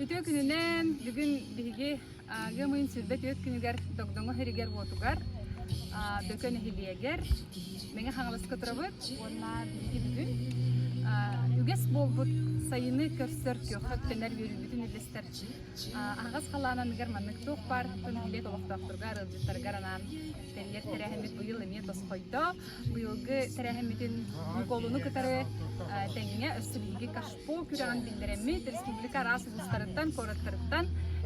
Үтүө күнүнэн бүгүн биһиги ыам ыйын 24 күнүгэр Догдоҥо сиригэр-уотугар Бөкө нэһилиэгэр Мэҥэ Хаҥаласка турабыт уонна биһиги бүгүн үгэс буолбут сайыны көрсөр күөххэ үктэнэр үөрүүбүтүн үллэстэр аһаҕас халаан анныгар маннык туох баар нэһилиэк олохтоохторугар, ыалдьыттарыгар анаан тэрийэр тэрээһиммит быйыл эмиэ тосхойдо. Быйылгы тэрээһиммитин Ньукуолуну кытары тэҥҥэ өссө биһиги Кашпо күрэҕин биллэрэммит республика араас улуустарыттан, куораттарыттан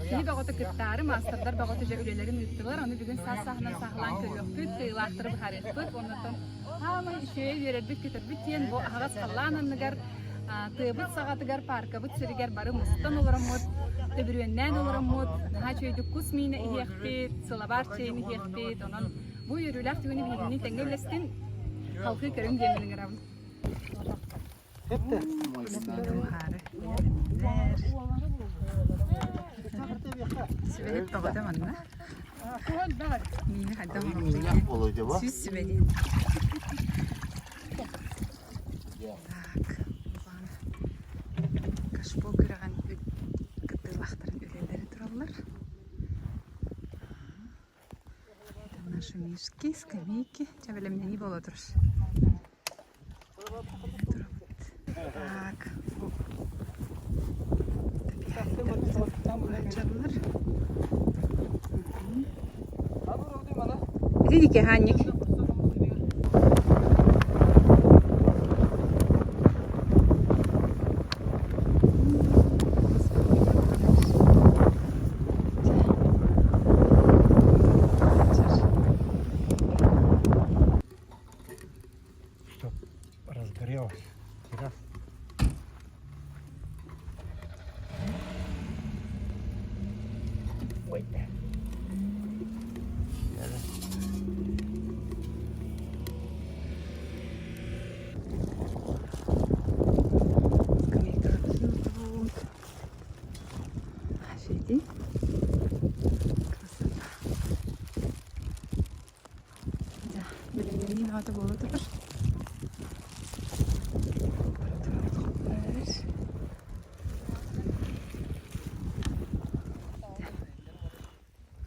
киһи бөҕөтө кыттаары, маастардар бөҕөтө дьэ үлэлэрин ыыттылар. Ону бүгүн саас сааһынан сааһылаан көрүөхпүт, кыайыылаахтары быһаарыахпыт. Оннуттан саамай үчүгэй үөрэрбит-көтөрбүт диэн бу аһаҕас халлаан анныгар тыабыт саҕатыгар, пааркабыт сиригэр бары мустан олороммут, төбүрүөннээн олороммут, наһаа үчүгэйдик кус миинэ иһиэхпит, сылабаар чэйин иһиэхпит. Онон Бу үөрүүлээх түгэни биһигини тэҥҥэ үллэстин, халҕыы көрүҥ диэммин ыҥырабын. Сүбэһит тоҕото манна. Миини хайдах оҥоруохпутуй? Сүүс сүбэ диэн. Так, Кашпо күрэҕин кыттыылаахтарын үлэлэрэ тураллар. Это наши мишки, скамейки. Чэ, бэлэмнэнии буола турар. Так. Видите, Ганник? Чтоб разгорелось. Раз. Ой. Офигеть. Красота. Дьэ, бэлэмнэнии бөҕөтө буола турар.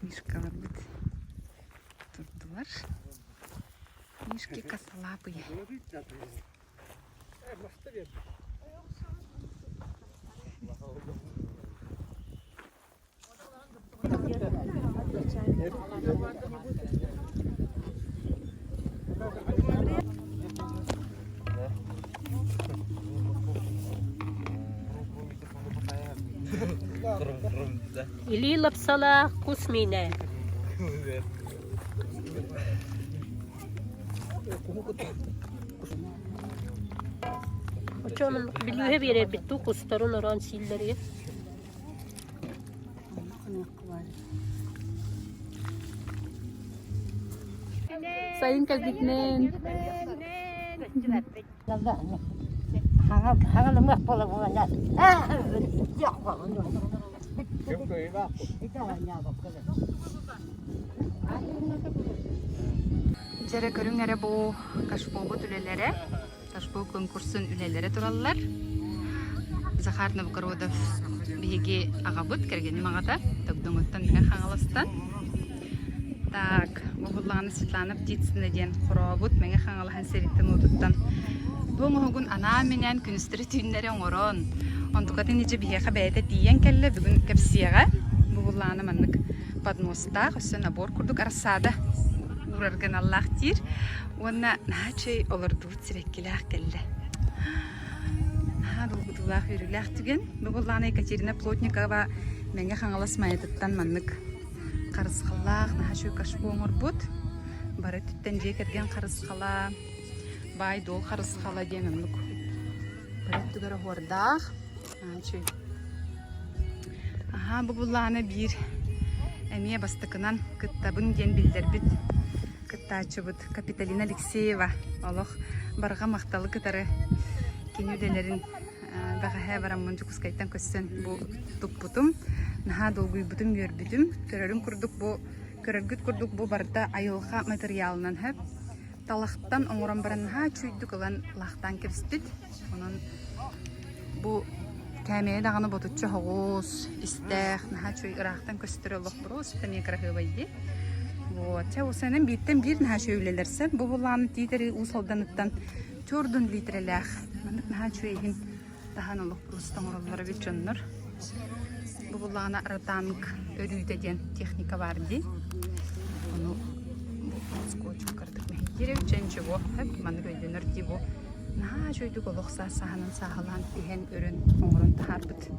Мишкаларбыт турдулар. Мишки косолапые. Илии лапсалаах кус миинэ. Оччоҕо бүлүүһэ биэрэрбит дуу кустарын ороон сииллэригэр. Сайын кэлбитинэн. Дьэрэ көрүҥ эрэ бу кашпобут үлэлэрэ, кашпо конкурсун үлэлэрэ тураллар. Захар Новгородов биһиги аҕабыт, кэргэним аҕата, Догдоҥоттон Мэҥэ Хаҥаластан. Так, бу буоллаҕына Светлана Птицына диэн хорообут Мэҥэ Хаҥалаһын сириттэн-уотуттан бу оҥоһугун анаан-минээн күнүстэри-түүннэри оҥорон, онтукатын ичи биһиэхэ бэйэтэ тиийэн кэллэ, бүгүн кэпсиэҕэ. Бу буоллаҕына маннык подностаах, өссө набор курдук арассаада уурарга аналлаах диир. Уонна наһаа үчүгэй олордубут сибэккилээх кэллэ. Наһаа долгутуулаах, үөрүүлээх түгэн. Бу буоллаҕына Екатерина Плотникова Мэҥэ Хаҥалас Майатыттан маннык харысхаллаах, наһаа үчүгэй кашпо оҥорбут. Бары өттүттэн дьиэ кэргэн харысхала, баай-дуол харысхала диэн оннук бары өттүгэр оһуордаах. Наһаа үчүгэй. Аһаа, бу буллаҕына биир эмиэ бастакынан кыттабын диэн биллэрбит кыттааччыбыт Капиталина Алексеева олох барҕа махталы кытары кини үлэлэрин бэҕэһээ бараммын Дьокуускайтан көссөн бу туппутум. Наһаа долгуйбутум, үөрбүтүм. Көрөрүм курдук бу көрөргүт курдук бу барыта айылҕа матырыйаалынан сөп. Талахтан оҥорон баран наһаа үчүгэйдик ылан лаахтаан кэбиспит. Онон бу. Кээмэйэ даҕаны ботуччу оһоҕус, истээх, наһаа үчүгэй ыраахтан көстөр олох просто эмиэ кыраһыабай дии. Вот. Чэ, усанан бииртэн биир наһаа үчүгэй үлэлэрсэн. Бу булаан тиитэри Уус Алданыттан төрдүн литрэлээх. Маннык наһаа үчүгэй иһин таһан олох просто оҥороллор эбит дьоннор. Бу буллаҕына ротанг өрүүтэ диэн техника баар дии. Ону скотчу кырдык мэһэйдиир эбит, чэ ничего, маннык өйдөнөр дии бу. Наһаа үчүгэйдик олох саас сааһынан сааһылаан иһэн өрөн оҥорон таһаарбыт.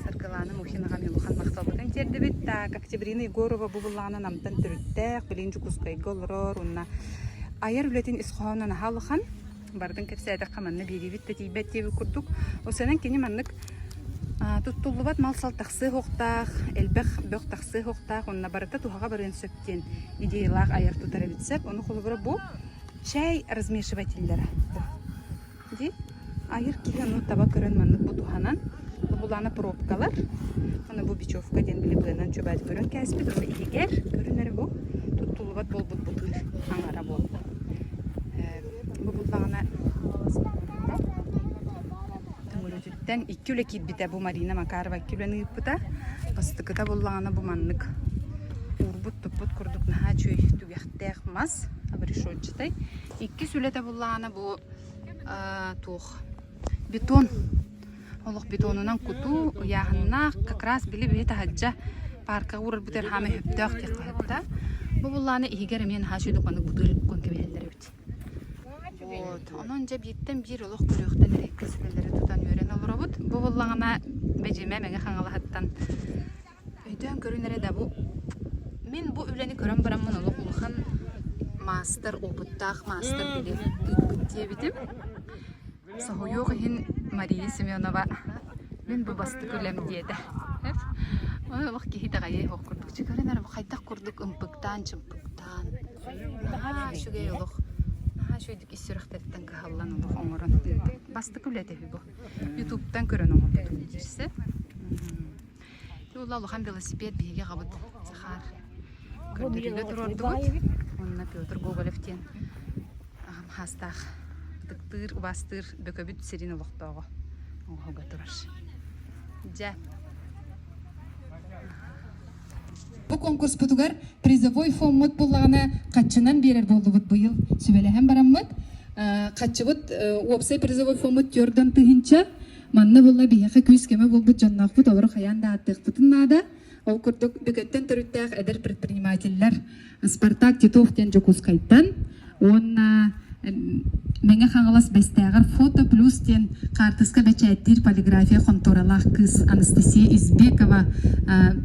Саргылаана Мухинаҕа эмиэ улахан махталбытын тиэрдэбит. Так, Октябрина Егорова бу былаана Намтан төрүттээх, билигин Дьокуускайга олорор уонна айар үлэтин ис хоһооно наһаа улахан. Барытын кэпсээтэххэ манна биэриибит да тиийбэт диэбит курдук. Осенан кини маннык туттуллубат мал-сал тахсыа суохтаах, элбэх бөх тахсыа суохтаах, уонна барыта туһаҕа барыан сөп диэн идеялаах айар тутар эбит сөп. Ону холобура бу чай размешивателлэрэ дии айыр киһи ону таба көрөн маннык бу туһанан бу булаана пробкалар аны бу бечевка диэн били быанан чубаат көрөн кээспит ону иһигэр көрүн эрэ бу туттуллубат буолбут бутуур аҥара буолла бу буллаҕына Төҥүрүтүттэн икки үлэ киирбитэ бу Марина Макарова икки үлэни ыыппыта. Бастакыта буллаҕына бу маннык уурбут-туппут курдук наһаа үчүгэй түгэхтээх мас обрешетчатай. Иккис үлэтэ буллаҕына бу туох бетон олох бетонунан кутуу ыйааһыннаах как раз били биһи таһырдьа паркаҕа уурарбытыгар хаамай сөптөөх диэххэ сөптөөх. Бу буллаҕына иһигэр эмиэ наһаа үчүгэй маннык бутуй кон кэбиһэллэр эбит. Вот. Онон дьэ бииртэн биир олох көрүөхтэн эрэккис үлэлэри тутан үөрэн олоробут. Бу буллаҕына Бэдьимэ Мэҥэ Хаҥалаһыттан өйдөөн көрүн эрэ да бу мин бу үлэни көрөн бараммын олох улахан маастар, опыттаах маастар били ыыппыт диэбитим. Соһуйуох иһин Мария Семенова мин бу бастакы үлэм диэтэ. Ой, олох киһи итэҕэйиэ суох курдук. Чэ көрөн эрэ бу хайдах курдук ымпыктаан-чымпыктаан Наһаа үчүгэй олох. Наһаа үчүгэйдик ис сүрэхтэриттэн кыһаллан олох оҥорон ыыппыт. Бастакы үлэтэ үһү бу. Ютубтан көрөн оҥорбутум диирсэ. Ула улахан велосипед биһиги аҕабыт Захар көрдөрүүгэ туруордубут. Уонна Петр Гоголев диэн аҕам хаастаах ытыктыыр, убаастыыр Бөкөбүт сирин олохтооҕо оҥоһуга турар. Дьэ. Бу конкурспутугар призовой фоммут буллаҕына хаччынан биэрэр буоллубут быйыл сүбэлэһэн бараммыт. Хаччыбыт уопсай призовой фоммут төрдөн тыһынча. Манна булла биһиэхэ күүс-көмө буолбут дьонноохпут олору хайаан да ааттыахпытын наада. Ол курдук Бөкөттөн төрүттээх эдэр предпринимателлэр Спартак Титов диэн Дьокуускайтан уонна Мэҥэ Хаҥалас Бэстээҕэр Фото Плюс диэн хаартыска бэчээттиир полиграфия хонтуоралаах кыыс Анастасия Избекова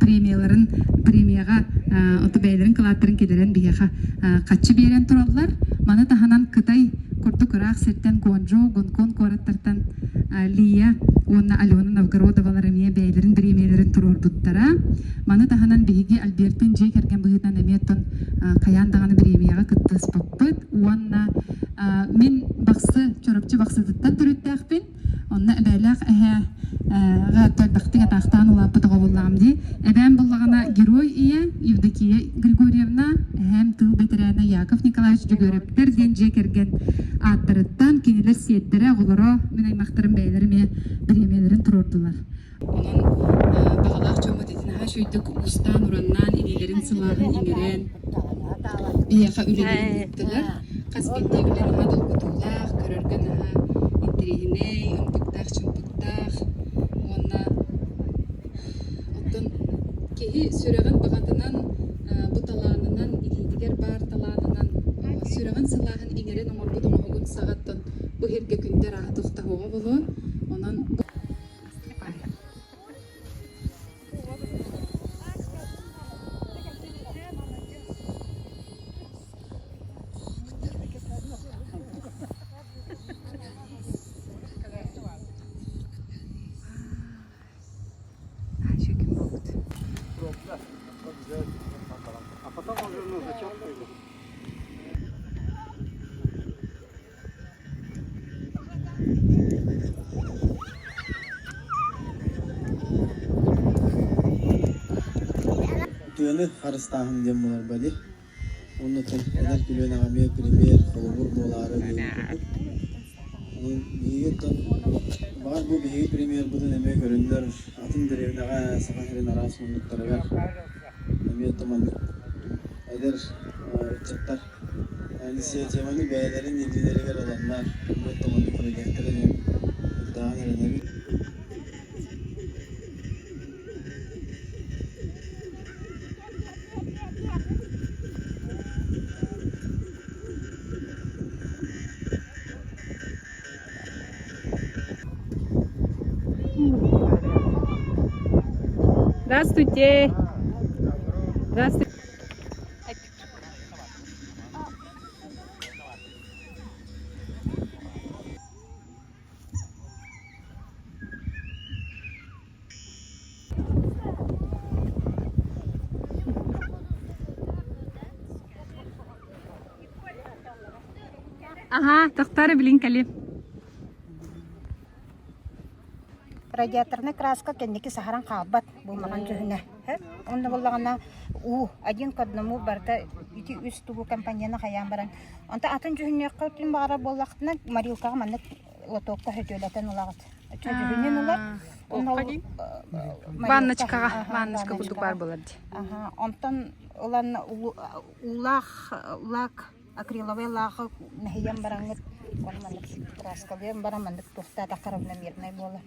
премияларын премияҕа оту бэйэлэрин кылааттарын киллэрэн биһиэхэ хаччы биэрэн тураллар. Маны таһынан Кытай курдук ыраах сиртэн Гуанчжоу, Гонконг куораттартан Лия уонна Алена Новгородовалар эмиэ бэйэлэрин бириэмийэлэрин туруорбуттара. Маны таһынан биһиги Альбертыын дьиэ кэргэн быһыытынан эмиэ оттон хайаан даҕаны бириэмийэҕэ кыттыспаппыт уонна мин Бахсы, Чурапчы Бахсытыттан төрүттээхпин. Онно эбээлээх эһээ элбэхтик атаахтаан улааппыт оҕо буоллаҕым дии. Эбээм буллаҕына герой ийэ Евдокия Григорьевна, эһээм тыыл бэтэрээнэ Яков Николаевич Дьөгүөрэптэр диэн дьиэ кэргэн ааттарыттан кинилэр сиэттэрэ, оҕолоро, мин аймахтарым бэйэлэрэ эмиэ бириэмийэлэрин туруордулар. Онон баҕалаах дьоммут ити наһаа үчүгэйдик уустаан-ураннаан, илиилэрин сылааһын иҥэрэн биһиэхэ үлэлэрин ыыттылар. Хас биирдии үлэ наһаа долгутуулаах, көрөргө наһаа интэриэһинэй, ымпыктаах-чымпыктаах уонна оттон киһи сүрэҕин баҕатынан, бу талаанынан, илиитигэр баар талаанынан сүрэҕин сылааһын иҥэрэн оҥорбут оҥоһугун саҕаттан бу сиргэ күндү арааһа тохтоһуоҕа буолуо. Онон А потом уже ну, зачетку идет. Тыаны харыстааһын диэн буолар бали. Оннуттан эдэр көлүөнэҕэ эмиэ пример, холобур буолаары диэн курдук. Онон биһиги оттон баҕар бу биһиги премьербытын эмиэ көрүннэр атын дэриэбинэҕэ Саха сирин араас муннуктарыгар эмиэ оттон маннык эдэр ыччаттар инициативаны бэйэлэрин илиилэригэр ыланнар эмиэ оттон маннык үлэлиэхтэрэ диэн ырдааҕын эрэнэбит. Здравствуйте! Здравствуйте! Аһаа, тохторо билин кэлиэм. Радиаторнай краска кэнники саһаран хаалбат буоллаҕын дьүһүнэ. Онно буоллаҕына уу один к одному барыта ити үс тугу компанияны хайаан баран онто атын дьүһүннүөххэ өттүн баҕарар буоллахтына морилкаҕа маннык лотокка сөтүөлэтэн ылаҕыт. Дьүһүнүн ылар. Ванночкаҕа, ванночка курдук баар буолар дии. Онтон ылан уулаах лак акриловай лааҕы мэһийэн бараҥҥыт уонна маннык краскалыан баран маннык туохтаатахха равномернай буолар.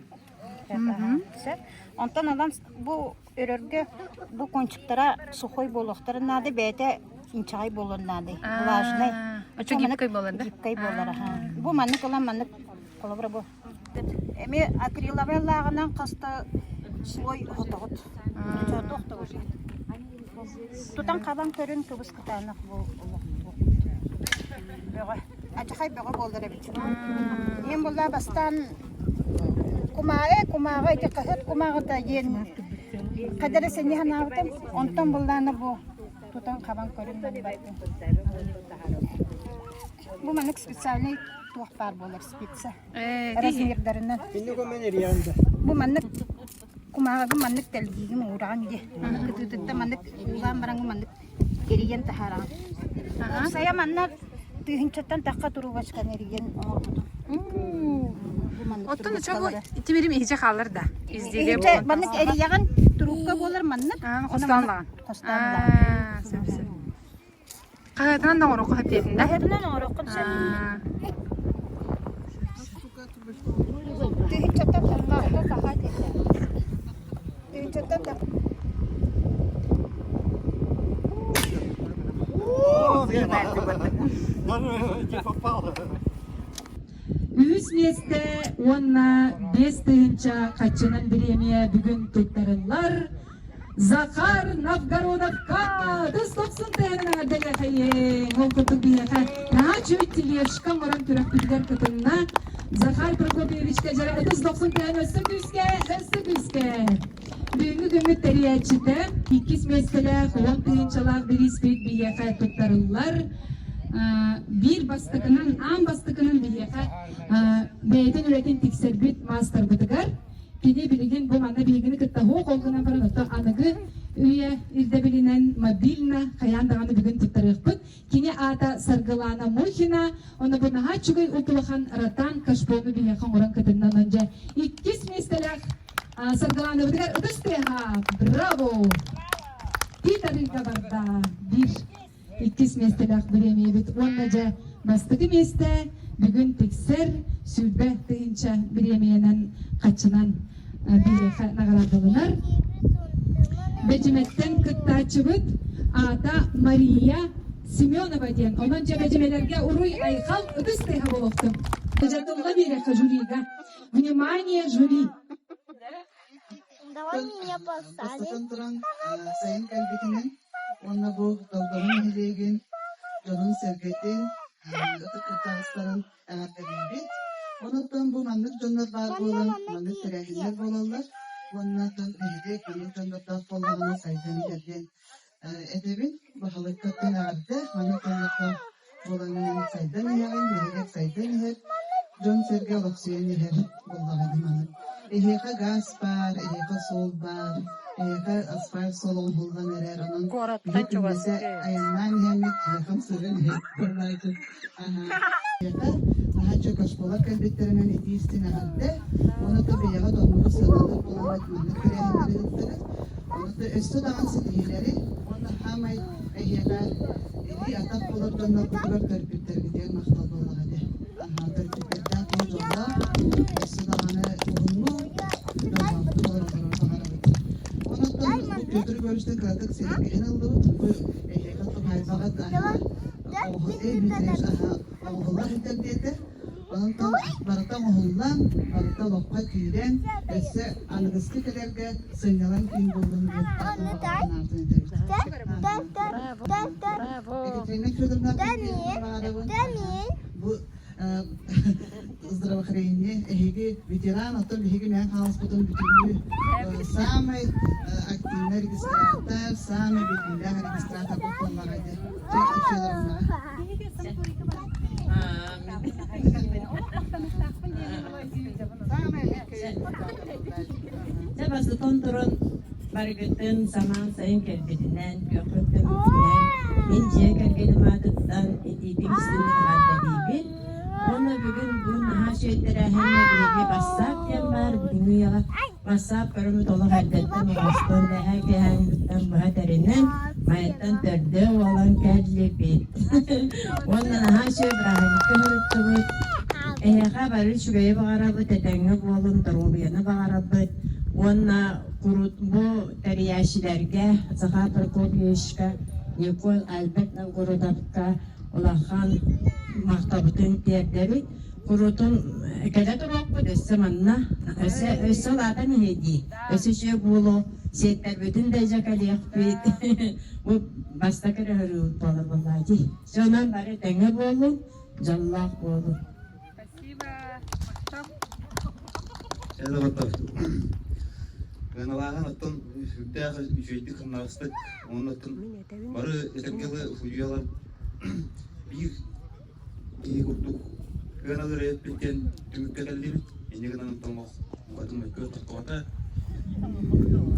Сөп. Онтон ылан бу өрөргө бу кончиктара сухой буолуохтарын наада, бэйэтэ инчэҕэй буолуон наада, влажнай. Очо гибкай буолар да? Гибкай буолар, аха. Бу маннык ылан маннык холобура бу. Эмиэ акриловай лааҕынан хаста слой хотоҕут. Чоотуох Тутан хабан көрүн кыбыс кытаанах бу олох бөҕө. Адьахай бөҕө буолар эбит. Ийэм буолла бастаан кумааҕы, кумааҕы ити хаһыат кумааҕыта диэн хадара сэниэ санаабытым. Онтон буллаана бу тутан хабан көрүн бардым. Бу маннык специальный туох баар буолар спица. Размердарынан. Бу маннык Кумааҕыгын маннык тэлгиигин уураҕын дии. Кытыытыттан маннык уулаан бараҥҥын маннык эрийэн таһаараҕын. Уопсайа манна тыһыынчаттан тахха трубочканы эрийэн оҥорбутум. Бу маннык Оттон очо бу трубочкалары. тимирим иһичэ хаалар да. Изделие Иһичэ буолан маннык эрийэҕин трубка буолар маннык. Аа, Онно хостоон маннык лаҕан. хостоон лаҕан. Аа, сөп сөп. Хаһыатынан да оҥоруохха сөп диэтин да? Хаһыатынан оҥоруоххун сөп. Аа. Тыһыынчаттан тахха. Тыһыынчаттан тахха. Үһүс миэстэ уонна 5000 хаччынан бириэмийэ бүгүн туттарыллар. Захар Новгородовка тыс тохсун тыһынан эҕэрдэлиэхэйиҥ. Ол курдук биһиэхэ наһаа үчүгэй тележка оҥорон күрэхпитигэр кытынна. Захар Прокопьевичка дьара ытыс дохсун тыһан өссө күүскэ, өссө күүскэ. Бүгүҥҥү күммүт тэрийээччитэ иккис миэстэлээх 10 тыһыынчалаах бирииспит биһиэхэ туттарыллар. Биир бастакынан, аан бастакынан биһиэхэ бэйэтин үлэтин тиксэрбит маастарбытыгар Кини билигин бу манна биһигини кытта суох, ол гынан баран оттон аныгы үйэ ирдэбилинэн мобильно хайаан даҕаны бүгүн туттарыахпыт. Кини аата Саргылана Мухина, онно бу наһаа үчүгэй улахан ротан кашпону биһиэхэ оҥорон кытынна. Онон дьэ иккис миэстэлээх Саргыланабытыгар ытыс тыаһа! Браво! Тиит барда биир иккис миэстэлээх бириэмийэбит уонна дьэ бастакы миэстэ бүгүн тиксэр 20 000 бириэмийэнэн хаччынан биһиэхэ наҕараадаланар. Бэдьимэттэн кыттааччыбыт аата Мария Семенова диэн. Онон дьэ бэдьимэлэргэ уруй айхал ытыс тыаһа буолуохтун. Дьатылла биэрэххэ жюрига. Внимание, жюри! Давай меня Бастатан посадим. туран, сайын кэлбитинэн уонна бу Долгорун нэһилиэгин дьонун-сэргэтин, ытык кырдьаҕастарын эҕэрдэлиибит. Онуттан бу маннык дьоннор баар Манна буолан, манна маннык тэрээһиннэр киириэм. буолаллар уонна оттон нэһилиэк маннык дьоннордоох буоллаҕына сайдан иһэр диэн этэбин. Баһылыккыттан эҕэрдэ, маннык дьоннордоох буолан сайдан иһэҕин, нэһилиэк сайдан иһэр, дьон-сэргэ олохсуйан иһэр буоллаҕа дии маннык. Эһиэхэ гаас баар, эһиэхэ суол баар, эһиэхэ асфальт суол оҥоһуллан эрэр, онон Куораттан биһи чугас күннэтэ айаннаан иһэммит, эһиэхэ сырын иһэр буоллааччы. Эһиэхэ наһаа Наһаа кашполар кэлбиттэринэн итии-истиҥ эҕэрдэ. Уонна да бэйэҕит оннугу сыаналыыр буоламмыт маннык тэрээһиннэри ыыттыгыт. Ону да өссө даҕаны ситиһиилэри уонна саамай эһиэхэ илии-атах буолар дьонноргутугар төрөппүттэргитигэр махтал буоллаҕа дии. Аһаа, төрөппүттэрдээх буол дьоллоох, өссө даҕаны уһуннук, дьоллоохтук олороллорун баҕарабыт. Онон бу Петр Егоровичтан кыратык сэһэргэһэн ыллыбыт. Бу эһиэхэ туһаайбаҕыт аһаа, оҥоһуллар сылдьар диэтэ. Онон барыта оҥоһуллан, барыта олоххо киирэн, өссө аныгыскы кэлэргэ сынньалаҥ киин буоллун диэн баҕатын этэбит. Екатерина Федоровна баҕарабын. Бу здравоохранение эһиги ветеран, оттон биһиги мээн хаалыспытын бүтүннүү самый активный регистратор, самый биллиилээх регистратор буоллаҕа дии. Федоровнаҕа. Дьэ бастатан туран барыгытын самаан сайын кэлбитинэн, күөххүт көммүтүнэн мин дьиэ кэргэним аатыттан итиитик истиҥник эҕэрдэлиибин. Уонна бүгүн бу наһаа үчүгэй тэрээһиҥҥэ биһиги бассаап диэн баар бүгүҥҥү үйэҕэ Бассаап көрүммүт олох эрдэттэн оҥостон, эһээ киэһээҥҥиттэн быһа тэринэн, Майаттан төрдө буолан кэллибит. Уонна наһаа үчүгэй бырааһынньыкка сырыттыбыт. Эһиэхэ бары үчүгэйи баҕарабыт, этэҥҥэ буолун, доруобуйаны баҕарабыт. Уонна курут бу тэрийээччилэргэ Захар Прокопьевичка, Николь Альберт Новгородовка улахан махталбытын тиэрдэбит. Курутун кэлэ туруохпут өссө манна өссө өссө улаатан иһиэ дии өссө үчүгэй буолуо сиэттэрбитин да дьэ кэлиэхпит бу бастакы эрэ ыһырыыбыт буолар буоллаа дии дьэ онон бары тэҥҥэ буоллун дьоллоох буолун. Спасибо. Махтал. Чэ, Ыаналааһын оттон сүрдээх үчүгэйдик хамнаҕастык уонна оттон бары этэргэ дылы судьуйалар биир киһи курдук кыаналыыр эбиппит диэн түмүккэ кэллибит. Инньэ гынан оттон букатын мөккүөр тохтоото.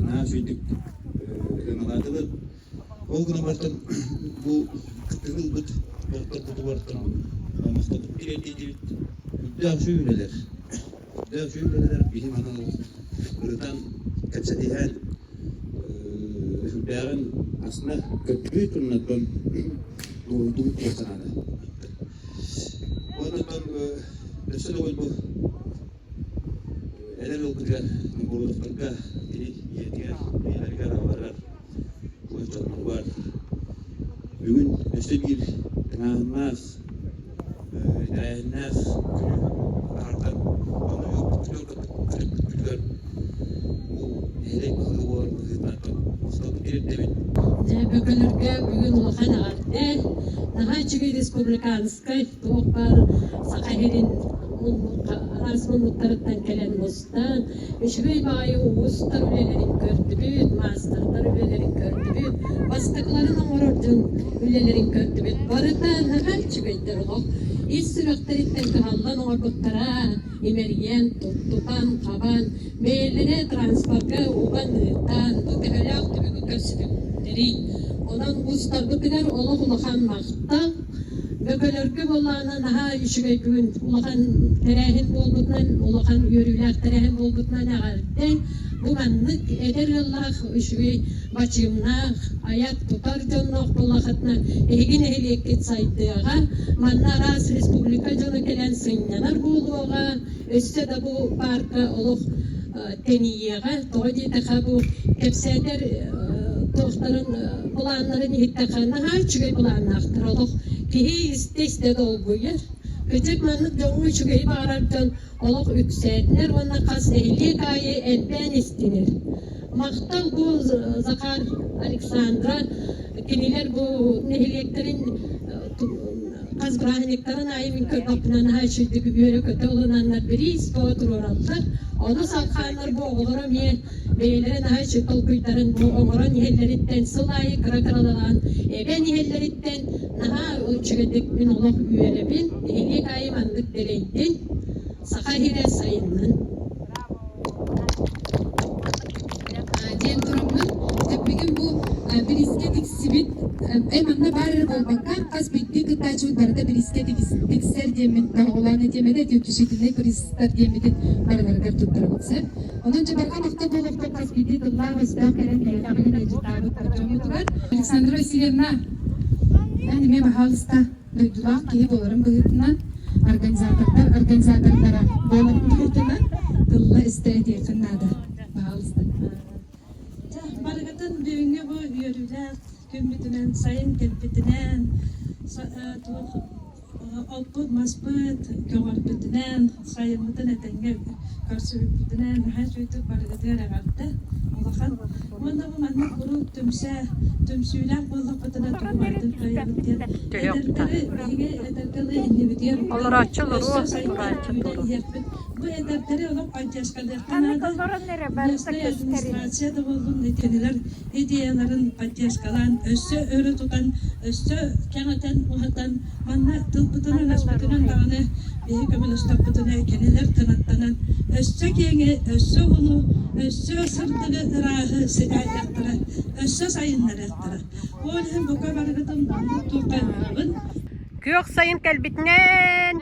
Наһаа үчүгэйдик ыаналаатыбыт. Ол гынан баран бу кыттыгы ылбыт доҕотторбутугар махталбыт тириэрдиибит. Үрдээх үчүгэй үлэлэр. Үрдээх үчүгэй үлэлэр биһи манан ырытан, кэпсэтиһэн сүрдээҕин астына көрдүбүт уонна дуоһуйдубут диэн санааны Уонна өссө да бу эдэр ыалбытыгар Новгородовтарга кини ийэтигэр, ийэлэригэр, аҕаларыгар чугас дьонноругар бүгүн өссө биир тыҥааһыннаах, тэрээһиннээх күнү атаардан ону ыыппыппытыгар бу нэһилиэк баһылыга буолар быһыытынан махталбын тириэрдэбин. Дьэ, бөкөлөргө бүгүн улахан эҕэрдэ. Наһаа үчүгэй республиканскай туох баар Саха сирин араас муннуктарыттан кэлэн мустан, үчүгэй баҕайы уустар үлэлэрин көрдүбүт, маастардар үлэлэрин көрдүбүт, бастакыларын оҥорор дьон үлэлэрин көрдүбүт. Барыта наһаа үчүгэйдэр олох. Ис сүрэхтэриттэн кыһаллан оҥорбуттара, имэрийэн, тутан, хабан, бэйэлэрэ транспорга уган ыытан, бу төһөлөөх түбүгү көрсүбүттэрий. Онон уустарбытыгар олох улахан махтал. Бөкөлөргө буоллаҕына наһаа үчүгэй бүгүн улахан тэрээһин буолбутунан, улахан үөрүүлээх тэрээһин буолбутунан эҕэрдэ. Бу маннык эдэр ыаллаах үчүгэй бачыымнаах, айар-тутар дьонноох буоллахытына, эһиги нэһилиэккит сайдыаҕа, манна араас республика дьоно кэлэн сынньанар буолуоҕа, өссө да бу паарка олох тэнийиэҕэ. Тоҕо диэтэххэ, бу кэпсээтэр туохтарын былааннарын иһиттэххэ, наһаа үчүгэй былааннаахтар. Олох киһи истэ-истэ долгуйар. Кырдьык маннык дьоҥҥо үчүгэйи баҕарар дьон олох үксээтинэр уонна хас нэһилиэк аайы элбээн истинэр. Махтал бу Захар Александра кинилэр бу нэһилиэктэрин хас бырааһынньыктарын аайы мин көрбөппүнэ наһаа үчүгдүк үөрэ-көтө ылынаннар бириис буола туруораллар. Ону салхааннар бу оҕолоро эмиэ бэйэлэрэ наһаа үчүгэй толкуйдарын бу оҥорон иһэллэриттэн сыл аайы кыра-кыралаан эбэн иһэллэриттэн наһаа үчүгэйдик мин олох үөрэбин. Нэһилиэк аайы маннык дэлэйдин, Саха сирэ сайыннын. Диэн тураммын, бүгүн бу бириискэ тиксибит. тиксибит, эн манна баар эрэ буолбакка, хас биирдии кыттааччыбыт барыта бириискэ тиксэр диэммин тоһоҕолоон этиэм этэ, утешительнай призтар диэммитин барыларыгар туттарабыт сөп. Онон дьэ барҕа махтал буолуохтун хас биирдии тыллаах-өстөөх кэлэн биһиэхэ билэн ыалдьыттаабыт дьоммутугар. Александра Васильевна, эн эмиэ баһаалыста дойдулаах киһи буоларын быһыытынан, организатордар организатордара буоларын быһыытынан тылла истэ этиэххин наада. Баһаалыста. Барыгытын бүгүҥҥү бу үөрүүлээх күммүтүнэн, сайын кэлбитинэн, туох оппут-маспыт көҕөрбүтүнэн, сайыммытын этэҥҥэ көрсүбүппүтүнэн наһаа үчүгэйдик барыгытыгар эҕэрдэ улахан. Уонна бу маннык куруук түмсэ, түмсүүлээх буоллахпытына тугу барытын кыайабыт диэн эдэрдэри биһиги эдэргэ дылы иннибитигэр Олорооччу олоруо, өссө сайда турааччы үүнэн туруо. иһиэхпит. Бу эдэрдэри олох поддержкалыахха наада. Местная администрация да буоллун кинилэр идеяларын поддержкалаан өссө өрө тутан, өссө кэҥэтэн, уһатан манна тылбытынан-өспүтүнэн даҕаны биһи көмөлөстөхпүтүнэ кинилэр кынаттанан өссө киэҥи, өссө уһуну, өссө сырдыгы, ырааһы ситиһиэхтэрэ, өссө сайыннарыахтара. Ол иһин бука барыгытын туохха ыҥырабын. Күөх сайын кэлбитинэн!